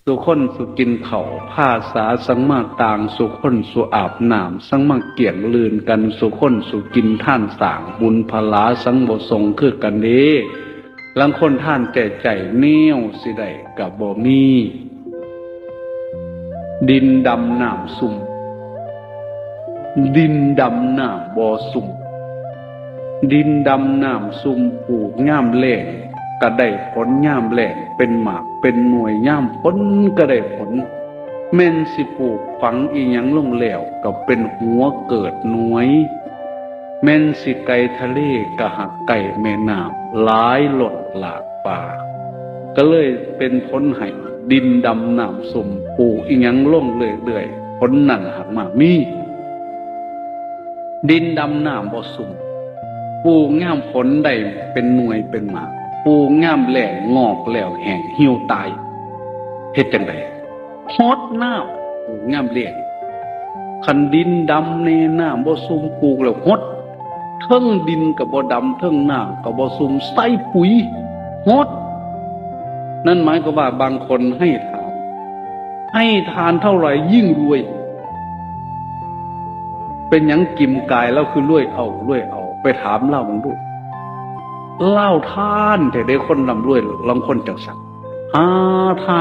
ສຸຄົນສຸກິນເຂົ້າ ພາສາສັງມາຕ່າງ ສຸຄົນສຸອາບນ້ຳ ສັງມາກ້ຽງລື່ນກັນ ສຸຄົນສຸກິນທານສ້າງ ບຸນພະລາສັງບໍ່ສົ່ງຄືກັນເດ້. ລາງຄົນທານແຕ່ໃຈ ແນວຊິໄດ້ກະບໍ່ມີ. ດິນດຳນ້ຳຊຸ່ມ ດິນດຳນ້ຳບໍ່ຊຸ່ມ ດິນດຳນ້ຳຊຸ່ມ ປູກຍາມແລ້ງກະໄດ້ຜົນຍາມແລ້ງ ເປັນໝາກເປັນໜ່ວຍ ຍາມຝົນກະໄດ້ຜົນ. ແມ່ນຊິປູກຝັງອີ່ຫຍັງລົງແລ້ວ ກະເປັນຫົວເກີດໜ່ວຍ. ແມ່ນຊິໄກທະເລກະຫາກໃກ້ແມ່ນ້ຳຫຼາຍລົ້ນຫຼາກປ່າ ກະເລີຍເປັນຜົນໃຫ້ດິນດຳນ້ຳຊຸ່ມ ປູກອີ່ຫຍັງລົງເລື້ອຍໆ ຜົນນັ້ນຫາກມາມີ. ດິນດຳນ້ຳບໍ່ຊຸ່ມ ປູກຍາມຝົນໄດ້ເປັນໜ່ວຍເປັນໝາກ ປູກຍາມແລ້ງງອກແລ້ວແຫ້ງຫິວຕາຍ. ເຮັດຈັ່ງໃດ? ຫົດນ້ຳ ປູກຍາມແລ້ງ. ຄັນດິນດຳແດ່ ນ້ຳບໍ່ຊຸ່ມ ປູກແລ້ວຫົດ ເທິງດິນກະບໍ່ດຳ ເທິງນ້ຳກະບໍ່ຊຸ່ມ ໃສ່ປຸ໋ຍ ຫົດ. ນັ້ນໝາຍຄວາມວ່າບາງຄົນໃຫ້ທານ ໃຫ້ທານເທົ່າໃດຍິ່ງລວຍ. ເປັນຫຍັງກິມກາຍລາວຄືລວຍເອົາລວຍເອົາ? ໄປຖາມລາວເບິ່ງດູ. ລາວທານແທ້ເດ້ ຄົນລ່ຳລວຍ ລາງຄົນຈັ່ງຊັ້ນ ຫາທານ